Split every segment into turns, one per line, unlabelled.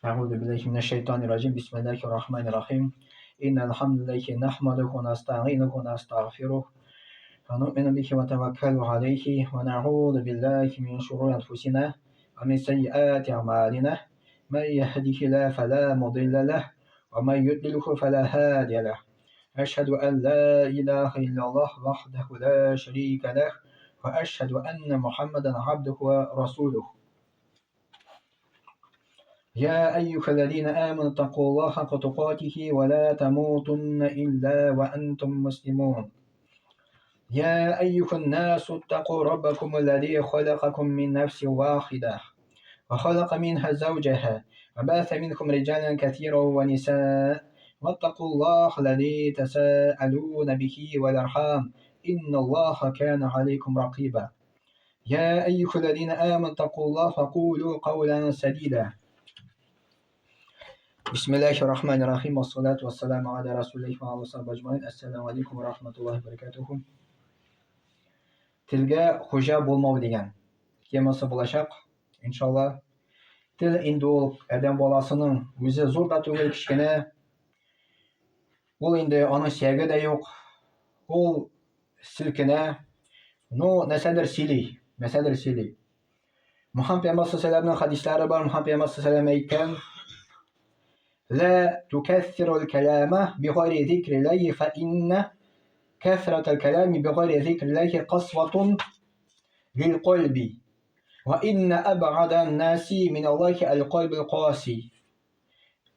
Әгъузу биллаһи минәш шайтанир раҗим. Бисмиллаһир рахманир рахим. Иннал хамдалиллахи нахмадуху ва настаъинуху ва настагъфирух. Ва нуъмину бихи ва таваккалу алейхи ва нa'удhu биллахи мин шурури анфусина ва мин сайyiати а'малина. Ман яхдихиллаху фала мудилла лах ва ман юдлилху фала хадия лах. Әшһәду ан ла илаһа иллаллах вахдаху ла шарика лах ва әшһәду анна Мухаммадан абдуху ва расулух. يا أيها الذين آمنوا اتقوا الله حق تقاته ولا تموتن إلا وأنتم مسلمون. يا أيها الناس اتقوا ربكم الذي خلقكم من نفس واحدة وخلق منها زوجها وبث منكم رجالا كثيرا ونساء واتقوا الله الذي تساءلون به والأرحام إن الله كان عليكم رقيبا. يا أيها الذين آمنوا اتقوا الله وقولوا قولا سديدا. بسم الله الرحمن الرحيم والصلاة والسلام على رسول الله وعلى صحبه أجمعين. Әссәламу алейкум ва рахматуллахи ва баракатуху. Телгә хуҗа булмау дигән темасы булачак, иншалла. Тел инде ул адәм баласының үзе зур да түгел, кечкенә. Ул инде аның сөяге дә юк. Ул селкенә. Ну, нәрсәдер сөйли, нәрсәдер сөйли. Мухаммад пәйгамбәр саллаллаху хадисләре бар. Мухаммад пәйгамбәр саллаллаху әйткән: "Ла тукассирул калама бигайри зикриллахи фа инна касратал калами бигайри зикриллахи касватун лил кальби. Ва инна абгада наси мин Аллахи аль-кальбул каси."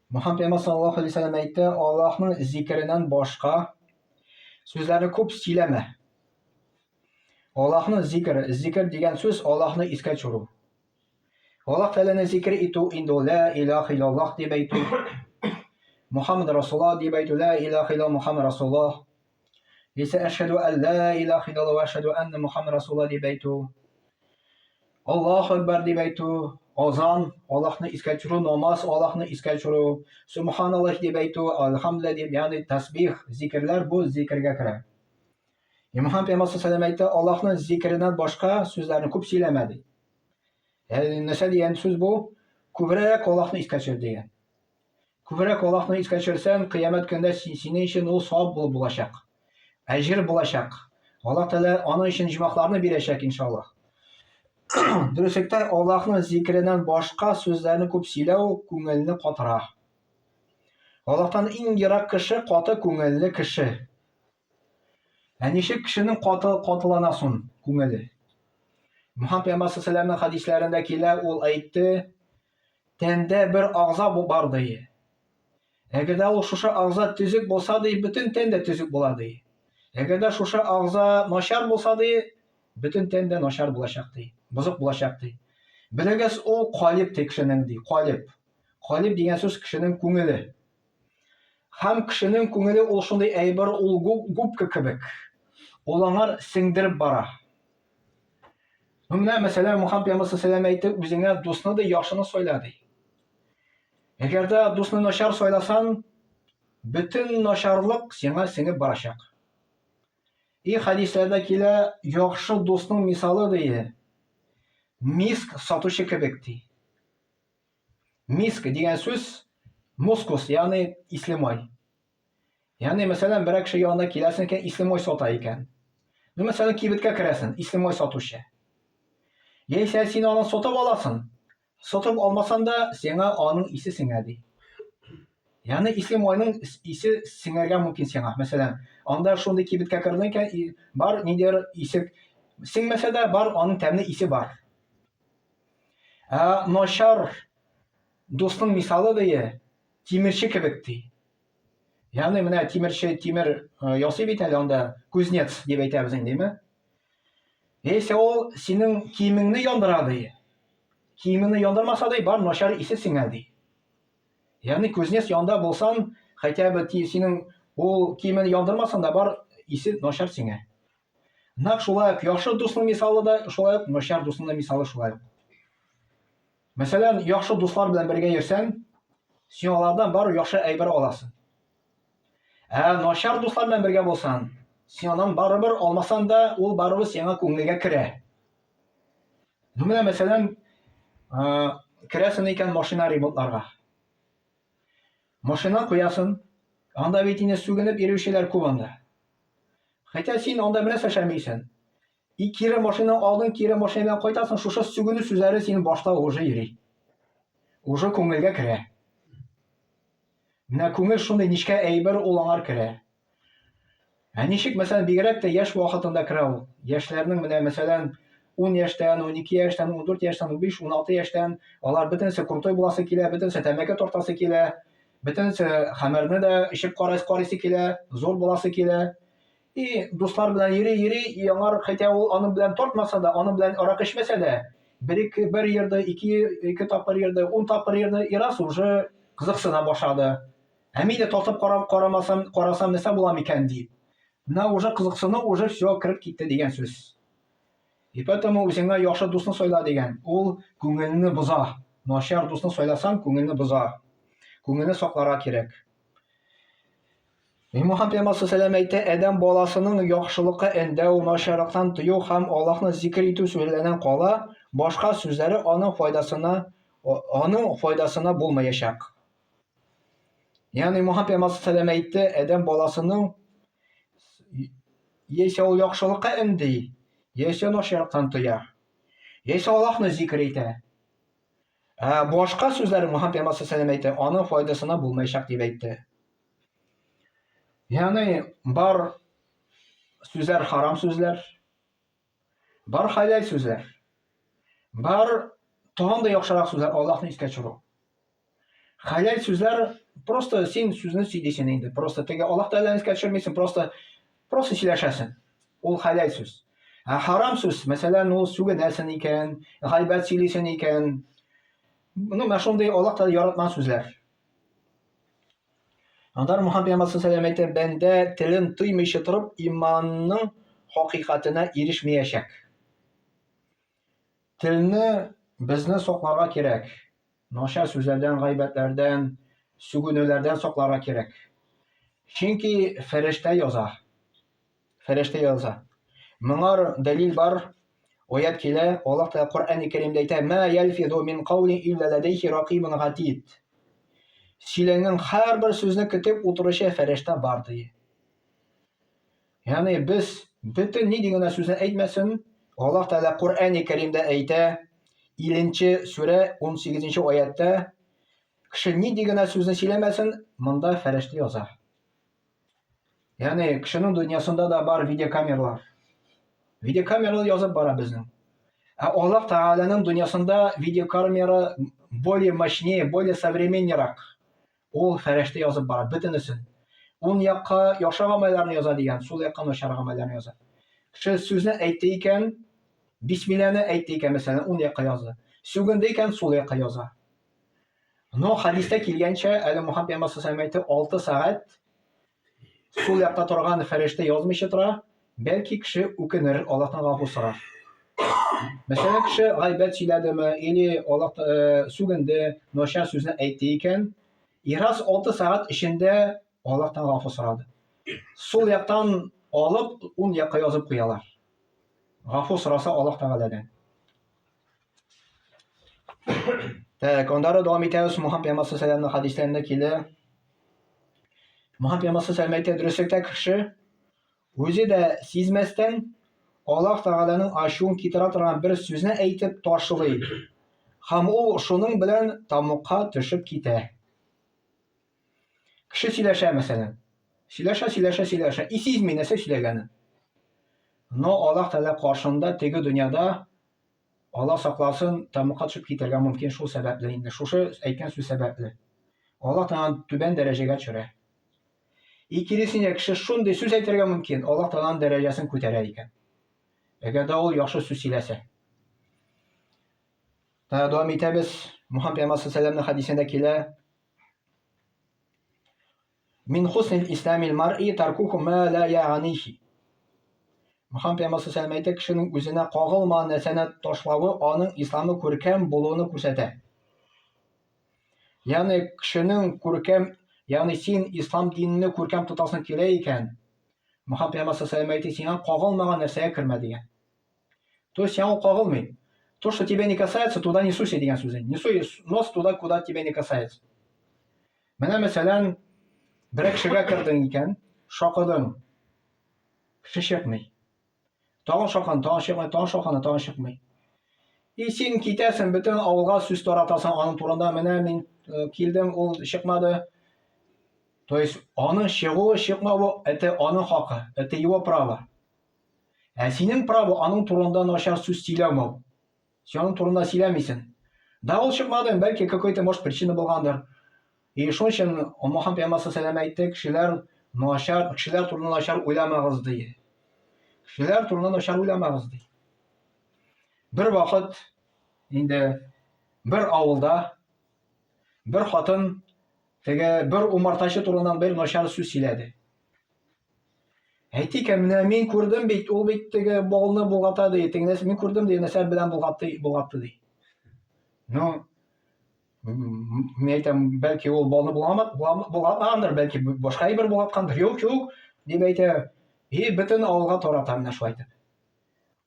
Мухаммад пәйгамбәр саллаллаху алейһи вәсәлләм әйтте, Аллаһның зикереннән башка сүзләрне күп сөйләмә. Аллаһның зикер, зикер дигән сүз Аллаһны искә төшерү. Аллаһ Тәгаләне зикер итү инде ул ла илаһа иллаллаһ дип әйтү. Мухаммад Расулуллаһ дип әйтү, ла илаһа илlallah Мухаммад Расулуллаһ. Яисә әшһәду ан ла илаһа иллаллаһ ва әшһәду анна Мухаммад Расулуллаһ дип әйтү. Аллаһу акбар дип әйтү, азан, Аллаһны искә төшерү, намаз, Аллаһны искә төшерү, субханаллаһ дип әйтү, альхамдулилла дип, ягъни тасбих, зикерләр бу зикергә керә. И Мухаммад пәйгамбәр саллаллаху алейһи әйтте, Аллаһның зикереннән башка сүзләрне күп сөйләмә ди. Ягъни нәрсә дигән сүз бу? Күбрәк Аллаһны искә төшер дигән. Күбрәк Аллаһны искә төшерсәң, кыямәт көндә синең өчен ул савап булып булачак. Әҗер булачак. Аллаһ Тәгалә аның өчен җимахларны бирәчәк, иншаллаһ. Дөреслектә Аллаһның зикереннән башка сүзләрне күп сөйләү күңелне катыра. Аллаһтан иң ерак кеше каты күңелле кеше. Ә ничек кешенең каты катылана сон күңеле? Мухаммад пәйгамбәр саллаллаху хәдисләрендә килә, ул әйтте, тәндә бер агъза бу бар ди. Әгәр дә ул шушы агъза төзек булса ди, бөтен тән дә төзек була ди. Әгәр дә шушы агъза начар булса ди, бөтен тән дә начар булачак ди, бозык булачак ди. Белегез, ул калиб ди кешенең ди, калиб. Калиб дигән сүз кешенең күңеле. Һәм кешенең күңеле ул шундый әйбер, ул губка кебек. Ул аңар сеңдереп бара. Ну, менә, мәсәлән, Мухаммад пәйгамбәр саллаллаху әйтте, үзеңә дусны да яхшыны сайла ди. Әгәр дә дусны начар сайласаң, бөтен начарлык сиңа сеңеп барачак. И хәдисләрдә килә, яхшы дусның мисалы ди, миск сатучы кебек ди. Миск дигән сүз мускус, ягъни исле май. Ягъни, мәсәлән, берәр кеше янына киләсең икән, исле май сата икән. Ну, мәсәлән, кибеткә керәсең, исле май сатучы. Яисә син аны сатып аласың. Сатып алмасаң да, сиңа аның исе сеңә ди. Ягъни исле майның исе сеңәргә мөмкин сиңа. Мәсәлән, анда шундый кибеткә кердең икән, бар ниндидер исе сеңмәсә дә, бар аның тәмле исе бар. Ә начар дусның мисалы ди, тимерче кебек ди. Ягъни менә тимерче тимер э, ясый бит әле анда кузнец дип әйтәбез инде, димме? Яисә ул синең киемеңне яндыра ди. Киемеңне яндырмаса ди, бар начар исе сеңә ди. Ягъни кузнец янында булсан, хотя бы синең ул киемен яндырмасаң да бар исе начар сеңә. Нәкъ шулай ук яхшы дусның мисалы да шулай ук, начар дусның да мисалы шулай ук. Мәсәлән, яхшы дуслар белән бергә йөрсәң, син алардан бар яхшы әйбер аласың. Ә начар дуслар белән бергә булсаң, син аннан барыбер алмасаң да, ул барыбер сиңа күңелгә керә. Ну, менә мәсәлән, керәсең икән машина ремонтларга. Машина куясын, анда бит инде сүгенеп йөрүчеләр күп анда. Хотя син анда бернәрсә эшләмисең. И кире машина алдың, кире машина белән кайтасың, шушы сүгенү сүзләре синең башта уже йөри. Уже күңелгә керә. Менә күңел шундый нечкә әйбер, ул аңар керә. Ә ничек, мәсәлән, бигрәк тә яшь вакытында керә ул. Яшьләрнең менә, мәсәлән, 10 яшьтән, 12 яшьтән, 14 яшьтән, 15, 16 яшьтән алар бөтенесе крутой буласы килә, бөтенесе тәмәке тартасы килә, бөтенесе хәмерне дә эчеп карыйсы килә, зур буласы килә. И дуслар белән йөри-йөри, и аңар хотя ул аның белән тартмаса да, аның белән аракы эчмәсә дә, бер ике бер йөрде, ике ике тапкыр йөрде, ун тапкыр йөрде, и раз уже кызыксына башлады. Ә мин дә тартып карап карамасам, карасам нәрсә була микән дип. Менә уже кызыксыну уже все кереп китте дигән сүз. И поэтому үзеңә яхшы дусны сайла дигән. Ул күңелне боза. Начар дусны сайласаң, күңелне боза. Күңелне сакларга кирәк. Мөхәммәд пәйгамбәр саллаллаху әйтә, адәм баласының яхшылыкка өндәү, начарлыктан тыю һәм Аллаһны зикер итү сүзләреннән кала, башка сүзләре аның файдасына аның файдасына булмаячак. Ягъни Мөхәммәд пәйгамбәр саллаллаху әйтте, адәм баласының яисә ул яхшылыкка өнди, яисә начарлыктан тыя, яисә Аллаһны зикер итә. Ә башка сүзләре Мөхәммәд пәйгамбәр саллаллаху әйтте, аның файдасына булмаячак дип әйтте. Ягъни бар сүзләр харам сүзләр, бар хәләл сүзләр, бар тагын да яхшырак сүзләр Аллаһны искә төшерү. Хәләл сүзләр просто син сүзне сөйлисең инде, просто теге Аллаһ Тәгаләне искә төшермисең, просто просто сөйләшәсең. Ул хәләл сүз. Ә харам сүз, мәсәлән, ул сүгенәсең икән, гайбәт сөйлисең икән, ну, менә шундый Аллаһ Тәгалә яратмаган сүзләр. Андар Мухаммад пәйгамбәр саллаллаху әйтә, бәндә телен тыймыйча торып, иманның хакыйкатенә ирешмәячәк. Телне безне сакларга кирәк. Начар сүзләрдән, гайбәтләрдән, сүгенүләрдән сакларга кирәк. Чөнки фәрештә яза. Фәрештә яза. Моңар дәлил бар. Аят килә, Аллаһ Тәгалә Коръән-и Кәримдә әйтә: "Ма ялфизу мин каулин илля ләдәйхи ракибун гатид." Сөйләнгән һәрбер сүзне көтеп утыручы фәрештә бар ди. Ягъни без бөтен нинди генә сүзне әйтмәсен, Аллаһ Тәгалә Коръән-и Кәримдә әйтә, 50 сүрә 18 аятта, кеше нинди генә сүзне сөйләмәсен, монда фәрештә яза. Ягъни кешенең дөньясында да бар видеокамералар. Видеокамералар язып бара безнең. Ә Аллаһ Тәгаләнең дөньясында видеокамера более мощнее, более современнерак. Ул фәрештә язып бара бөтенесен. Ун якка яхшы гамәлләрне яза дигән, сул якка начар гамәлләрне яза. Кеше сүзне әйтте икән, бисмилләне әйтте икән, мәсәлән, ун якка язды. Сүгенде икән, сул якка яза. Но хәдистә килгәнчә, әле Мухаммад пәйгамбәр саллаллаху әйтте, 6 сәгать сул якта торган фәрештә язмыйча тора, бәлки кеше үкенер, Аллаһтан гафу сорар. Мәсәлән, кеше гайбәт сөйләдеме или Аллаһ э, сүгенде, начар сүзне әйтте икән, и раз 6 сәгать эчендә Аллаһтан гафу сорады. Сул яктан алып, уң якка язып куялар. Гафу сораса Аллаһ Тәгаләдән. Так, аннары дәвам итәбез. Мухаммад пәйгамбәр саллаллаху хәдисләрендә килә. Мухаммад пәйгамбәр саллаллаху әйтә, дөреслектә кеше үзе дә сизмәстән Аллаһ Тәгаләнең ачуын китерә торган бер сүзне әйтеп ташлый. Һәм ул шуның белән тамукка төшеп китә. Кеше сөйләшә, мәсәлән. Сөйләшә, сөйләшә, сөйләшә. И сизми нәрсә сөйләгәнен. Но Аллаһ Тәгалә каршында теге дөньяда Алла сакласын, тәмугка төшеп китәргә мөмкин шул сәбәпле инде. Шушы әйткән сүз сәбәпле. Алла Тәгалә түбән дәрәҗәгә төшерә. И киресенчә, кеше шундый сүз әйтергә мөмкин, Алла Тәгаләнең дәрәҗәсен күтәрә икән. Әгәр дә ул яхшы сүз сөйләсә. Тагы дәвам итәбез. Мухаммад пәйгамбәр саллаллаху алейһи хәдисендә килә. Мин хуснил исламил мар'i таркуху ма ла я'нихи. Мөхәммәд пәйгамбәр саллаллаху әйтә, кешенең үзенә кагылмаган нәрсәне ташлавы аның исламы күркәм булуын күрсәтә. Ягъни кешенең күркәм, ягъни син ислам динне күркәм тотасың килә икән, Мөхәммәд пәйгамбәр саллаллаху әйтә, сиңа кагылмаган нәрсәгә кермә дигән. То есть сиңа ул кагылмый. То, что тебя не касается, туда не суйся дигән сүзе. Не суй нос туда, куда тебя не касается. Менә мәсәлән, бер кешегә кердең икән, шакыдың. Кеше чыкмый. Тагын шакан, тагын чыкмый, тагын шакан, тагын чыкмый. И син китәсең, бөтен авылга сүз таратасың аның турында, менә мин э, килдем, ул чыкмады. То есть аның чыгуы, чыкмавы это аның хакы, это его право. Ә синең право аның турында начар сүз сөйләмәү. Син аның турында сөйләмисең. Да, ул чыкмады, бәлки какой-то, может, причина булгандыр. И шуның өчен Мухаммад пәйгамбәр саллаллаху әйтте, кешеләр начар, кешеләр турында начар уйламагыз ди. Кешеләр турында начар уйламагыз ди. Бер вакыт инде бер авылда бер хатын теге бер умартачы турыннан бер начар сүз сөйләде. Әйтик, менә мин күрдем бит, ул бит теге балны болгата ди, теге нәрсә мин күрдем ди, нәрсә белән болгатты, болгатты ди. Ну, мин әйтәм, бәлки ул балны болгатмагандыр, бәлки башка әйбер болгаткандыр. Юк, юк, дип әйтә. И бөтен авылга тарата менә шулай итеп.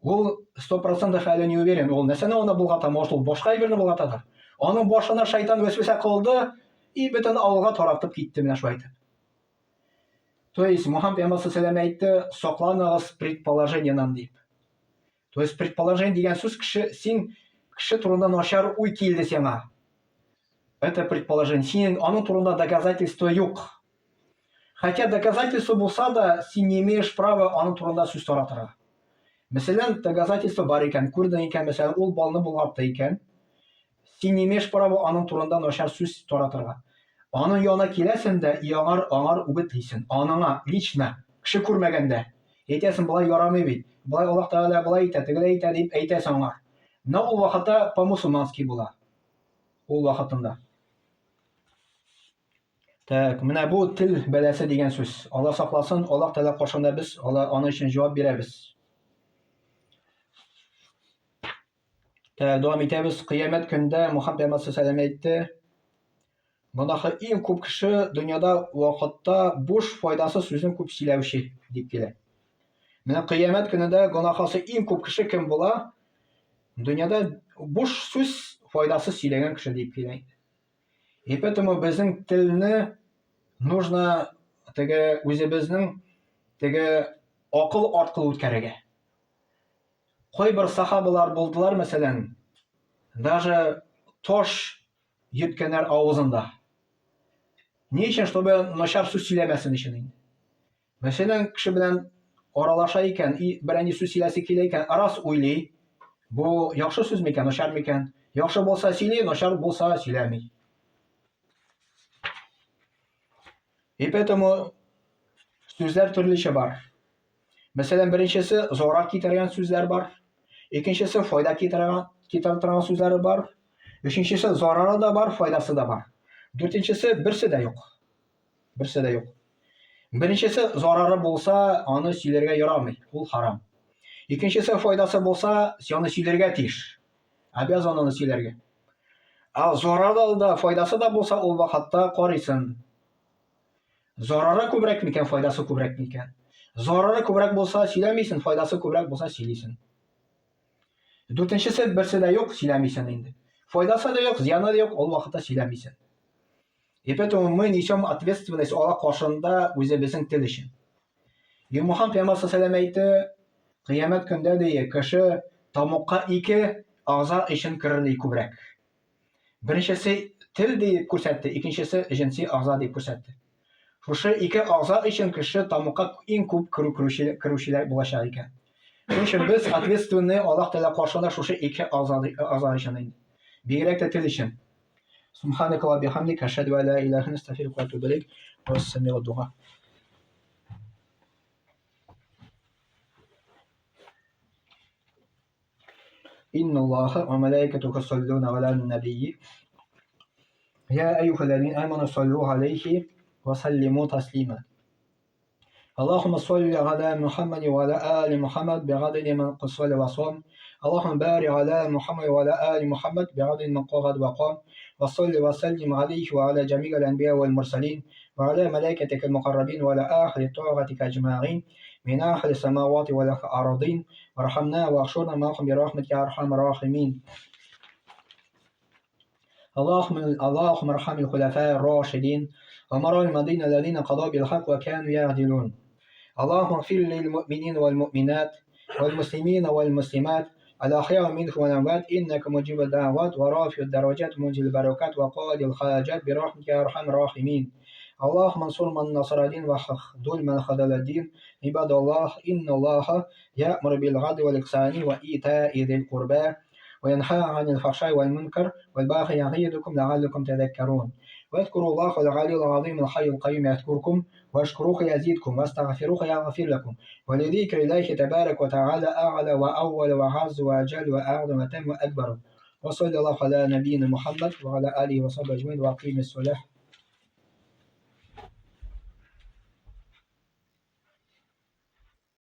Ул 100% әле не уверен, ул нәрсәне аны болгата, может ул башка әйберне болгатадыр. Аның башына шайтан вәсвәсә кылды, и бөтен авылга таратып китте менә шулай итеп. То есть Мухаммад пәйгамбәр саллаллаху әйтте, сакланыгыз предположениедән дип. То есть предположение дигән сүз кеше син кеше турында начар уй килде сиңа. Это предположение. Синең аның турында доказательство юк. Хотя доказательство булса да, син не имеешь права аның турында сүз таратырга. Мәсәлән, доказательство бар икән, күрдең икән, мәсәлән, ул балны болгатты икән, Син не имеешь права аның турында начар сүз таратырга. Аның янына киләсен дә и аңар аңар үгетлисен. Аныңа, лично, кеше күрмәгәндә. Әйтәсен, болай ярамый бит. Болай Аллаһ Тәгалә болай итә, тегеләй итә дип әйтәсең аңар. Менә ул вакытта по-мусульмански була. Ул вакытында. Так, менә бу тел бәласе дигән сүз. Алла сакласын, Аллаһ Тәгалә каршында без ала аның өчен җавап бирәбез. Дәвам итәбез. Кыямәт көндә Мухаммад пәйгамбәр саллаллаху әйтте, гөнаһы иң күп кеше дөньяда вакытта буш файдасыз сүзен күп сөйләүче дип килә. Менә кыямәт көнендә гөнаһысы иң күп кеше кем була? Дөньяда буш сүз файдасыз сөйләгән кеше дип килә. И поэтому безнең телне нужно теге үзебезнең теге акыл аркылы үткәрергә. Кайбер сахабалар булдылар, мәсәлән, даже таш йөткәннәр авызында. Ни өчен? Чтобы начар сүз сөйләмәсен өчен инде. Мәсәлән, кеше белән аралаша икән, и берәр сүз сөйләсе килә икән, раз уйлый, бу яхшы сүз микән, начар микән? Яхшы булса сөйли, начар булса сөйләми. И поэтому сүзләр төрлечә бар. Мәсәлән, беренчесе зарар китергән сүзләр бар. Икенчесе файда китергән китерә торган сүзләре бар. Өченчесе зарары да бар, файдасы да бар. Дүртенчесе берсе дә юк. Берсе дә юк. Беренчесе зарары булса, аны сөйләргә ярамый, ул харам. Икенчесе файдасы булса, син аны сөйләргә тиеш. Обязан аны сөйләргә. Ә зарары да, файдасы да булса, ул вакытта карыйсың. Зарары күбрәк микән, файдасы күбрәк микән? Зарары күбрәк булса, сөйләмисең, файдасы күбрәк булса, сөйлисең. Дүртенчесе, берсе дә юк, сөйләмисең инде. Файдасы да юк, зыяны да юк, ул вакытта сөйләмисең. И поэтому мы несем ответственность Аллаһ каршында үзебезнең тел өчен. И Мухаммад пәйгамбәр саллаллаху әйтте, кыямәт көндә ди, кеше тамукка ике агза өчен керер ди күбрәк. Беренчесе тел дип күрсәтте, икенчесе җенси агза дип күрсәтте. Шушы ике агза өчен кеше тамукка иң күп керү керүче керүчеләр булачак икән. Шуның өчен без ответственный Аллаһ Тәгалә каршында шушы ике агза агза өчен инде. Бигрәк тә тел өчен. Субханaka ва бихамдика ашһаду ан ла илаһа илля астагфирука ва атубу илейк. Вассамигу дуа. إن الله وملائكته يصلون على النبي يا أيها الذين آمنوا صلوا عليه وسلموا تسليما اللهم صل على محمد وعلى آل محمد بعدد من قصر وصام اللهم بارك على محمد وعلى آل محمد بعدد من قعد وقام وصل وسلم عليه وعلى جميع الأنبياء والمرسلين وعلى ملائكتك المقربين وعلى آخر طاعتك أجمعين من أهل السماوات والأرضين وارحمنا واحشرنا معهم برحمتك يا أرحم الراحمين. اللهم اللهم ارحم الخلفاء الراشدين عمر المدينة الذين قضوا بالحق وكانوا يعدلون. اللهم اغفر للمؤمنين والمؤمنات والمسلمين والمسلمات الأحياء منهم والأموات إنك مجيب الدعوات ورافع الدرجات منزل البركات وقاضي الحاجات برحمتك يا أرحم الراحمين. اللهم انصر من نصر الدين وخذل من خذل الدين. عباد الله، إن الله يأمر بالعدل والإحسان وإيتاء ذي القربى وينهى عن الفحشاء والمنكر والبغي يعظكم لعلكم تذكرون. واذكروا الله العلي العظيم الحي القيوم يذكركم، واشكروه يزيدكم، واستغفروه يغفر لكم. ولذكر الله تبارك وتعالى أعلى وأول وأعز وأجل وأعظم وأتم وأكبر. وصلى الله على نبينا محمد وعلى آله وصحبه أجمعين وأقيم الصلاة.